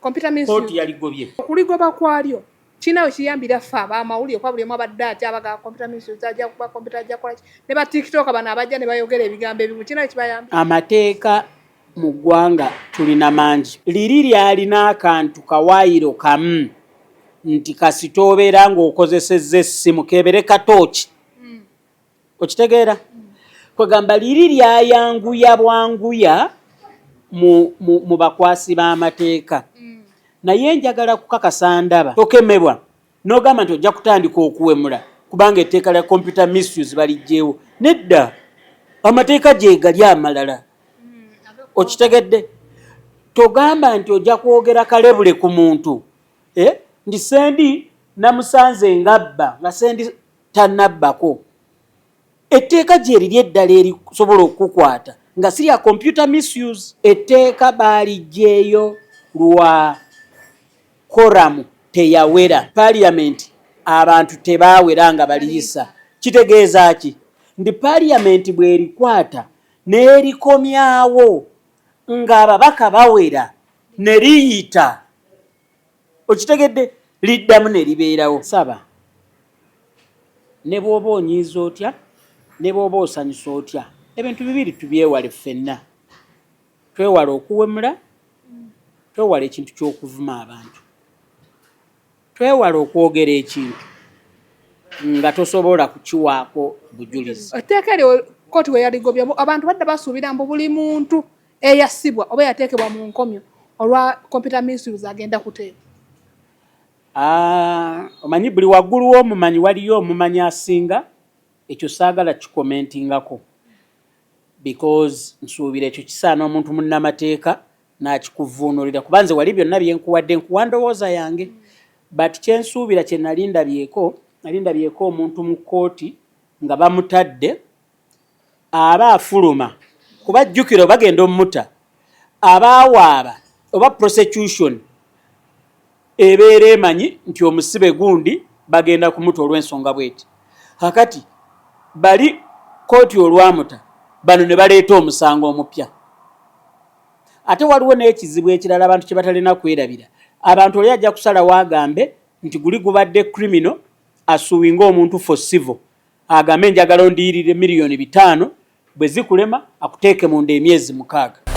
Computer misuse. Kooti yaligobye. Okuligoba kwalyo kirina we kiyambira ffe ab'amawulire, kuba buli omu abadde atya abaga computer misuse, ajja kuba computer, ajja kukola ki, ne ba TikTok bano abajja ne bayogera ebigambo ebimu, kirina we kibayambira. Amateeka mu ggwanga tulina mangi. Liri lyalina akantu kawaayiro kamu nti kasita obeera ng'okozesezza essimu keebere katooki. Okitegeera? Kwegamba liri lyayanguya bwanguya mu bakwasi b'amateeka. Naye njagala kukakasa ndaba tokemebwa n'ogamba nti ojja kutandika okuwemula kubanga etteeka lya computer misuse baliggyewo. Nedda, amateeka gyegali amalala. Okitegedde? Togamba nti ojja kwogera kalebule ku muntu, nti Sendi namusanze ngabba nga Sendi tannabbako. Etteeka gyeriri eddala erisobola okukukwata nga si lya computer misuse. Etteeka baaliggyeyo lwa quorum teyawera. Parliament abantu tebaawera nga baliyisa. Kitegeeza ki? Nti parliament bw'erikwata n'erikomyawo ng'ababaka bawera ne liyita, okitegedde, liddamu ne libeerawo. Saba ne bw'oba onyiiza otya, ne bw'oba osanyusa otya, ebintu bibiri tubyewale ffenna. Twewale okuwemula, twewale ekintu ky'okuvuma abantu, twewale okwogera ekintu nga tosobola kukiwaako bujulizi. Etteeka eryo kooti we yaligobye, abantu badde basuubira mbu buli muntu eyasibwa oba eyateekebwa mu nkomyo olwa computer misuse agenda kuteekwa. Omanyi buli waggulu w'omumanyi waliyo omumanyi asinga. Ekyo saagala kikomentingako because nsuubira ekyo kisaana omuntu munnamateeka n'akikuvuunulira, kuba nze wali byonna bye nkuwadde nkuwa ndowooza yange. But kyensuubira kye nali ndabyeko, nali ndabyeko omuntu mu kkooti nga bamutadde aba afuluma, kuba jjukira bagenda ommuta, abaawaaba oba prosecution ebeera emanyi nti omusibe gundi bagenda kumuta olw'ensonga bweti. Kakati bali kooti olwamuta, bano ne baleeta omusango omupya. Ate waliwo n'ekizibu ekirala abantu kye batalina kwerabira. Abantu oli ajja kusalawo agambe nti guli gubadde criminal, asuinga omuntu for civil, agambe njagala ondiyirire 5 miliyoni, bwe zikulema akuteeke munda emyezi 6.